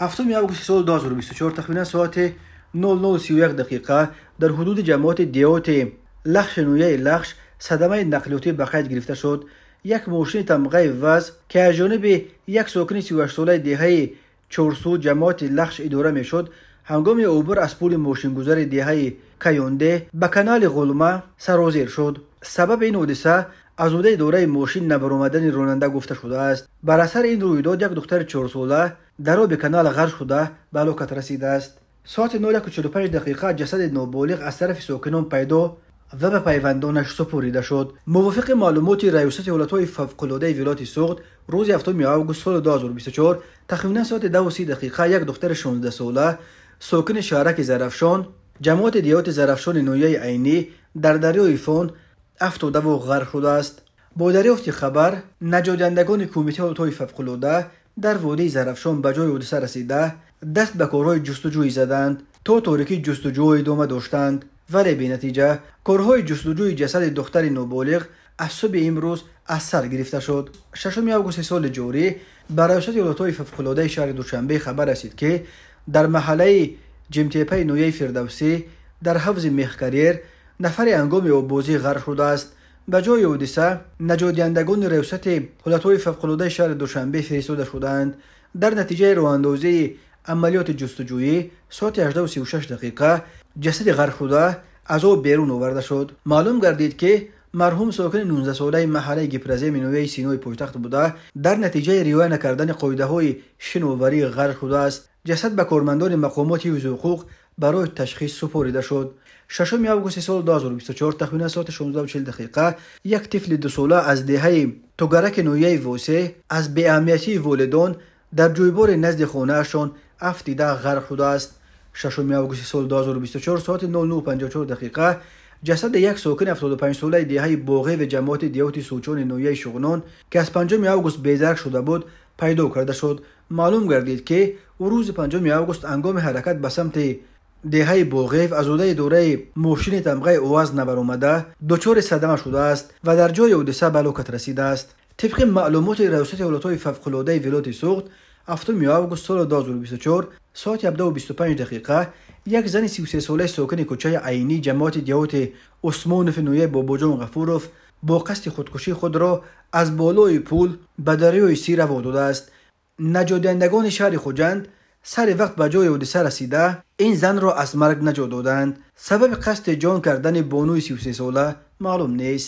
7 августи соли 2024 тахминан соати 00:31 дақиқа дар ҳудуди ҷамоати деҳоти Лахши ноҳияи Лахш садамаи нақлиётӣ ба қайд гирифта шуд. Як мошини тамғаи ВАЗ, ки аз ҷониби як сокини 38-солаи деҳаи Чорсу ҷамоати Лахш идора мешуд, ҳангоми убур аз пули мошингузари деҳаи Каёнде ба канали Ғулма сарозер шуд. Сабаби ин ҳодиса аз ӯҳдаи идораи мошин набаромадани ронанда гуфта шудааст. Бар асари ин рӯйдод як духтари 4-сола дар оби канал ғарқ шуда ба ҳалокат расидааст. Соати 01:45 дақиқа ҷасади ноболиғ аз тарафи сокинон пайдо ва ба пайвандонаш супорида шуд. Мувофиқи маълумоти Раёсати ҳолатҳои фавқулодаи вилояти Суғд, рӯзи 7 август соли 2024 тахминан соати 10:30 дақиқа як духтари 16-сола сокини шаҳраки Зарафшон, ҷамоати деҳоти Зарафшони ноҳияи Айнӣ дар дарёи Фон афтодаву ғарқ шудааст. Бо дарёфти хабар наҷотдиҳандагони кумитаи ҳолатҳои фавқулода дар водии Зарафшон ба ҷои ҳодиса расида даст ба корҳои ҷустуҷӯӣ заданд. То торикӣ ҷустуҷӯ идома доштанд, вале бенатиҷа. Корҳои ҷустуҷӯи ҷасади духтари ноболиғ аз субҳи имрӯз аз сар гирифта шуд. 6 августи соли ҷорӣ ба Раёсати ҳолатҳои фавқулодаи шаҳри Душанбе хабар расид, ки дар маҳаллаи Ҷимтепаи ноҳияи Фирдавсӣ дар ҳавзи мехкарьер нафаре ҳангоми оббозӣ ғарқ шудааст. Ба ҷои ҳодиса наҷотдиҳандагони Раёсати ҳолатҳои фавқулодаи шаҳри Душанбе фиристода шудаанд. Дар натиҷаи роҳандозии амалиёти ҷустуҷӯӣ соати 18:36 дақиқа ҷасади ғарқшуда аз об берун оварда шуд. Маълум гардид, ки марҳум сокини 19-солаи маҳаллаи Гипроземи ноҳияи Синои пойтахт буда, дар натиҷаи риоя накардани қоидаҳои шиноварӣ ғарқ шудааст. Ҷасад ба кормандони мақомоти ҳифзи ҳуқуқ барои ташхис супорида шуд. 6 августи соли 2024 тахминан соати 16:40 дақиқа як тифли 2-сола аз деҳаи Тугараки ноҳияи Восе аз беаҳамиятии волидон дар ҷӯйбори назди хонаашон афтида ғарқ шудааст. 6 августи соли 2024 соати 00:54 дақиқа ҷасади як сокини 75-солаи деҳаи Боғеви ҷамоати деҳоти Сучони ноҳияи Шуғнон, ки аз 5 август безарк шуда буд, пайдо карда шуд. Маълум гардид, ки ӯ рӯзи 5 август ҳангоми ҳаракат ба самти деҳаи Боғев аз ӯҳдаи идораи мошини тамғаи УАЗ набаромада дучори садама шудааст ва дар ҷои ҳодиса ба ҳалокат расидааст. Тибқи маълумоти Раёсати ҳолатҳои фавқулодаи вилояти Суғд, 7 август соли 2024 соати 17:25 дақиқа як зани 33-солаи сокини кӯчаи Айнӣ ҷамоати деҳоти Усмонови ноҳияи Бобоҷон Ғафуров бо қасди худкушӣ худро аз болои пул ба дарёи Сир раво додааст. Наҷотдиҳандагони шаҳри Хуҷанд сари вақт ба ҷои ҳодиса расида ин занро аз марг наҷот доданд. Сабаби қасди ҷон кардани бонуи 33-сола маълум нест.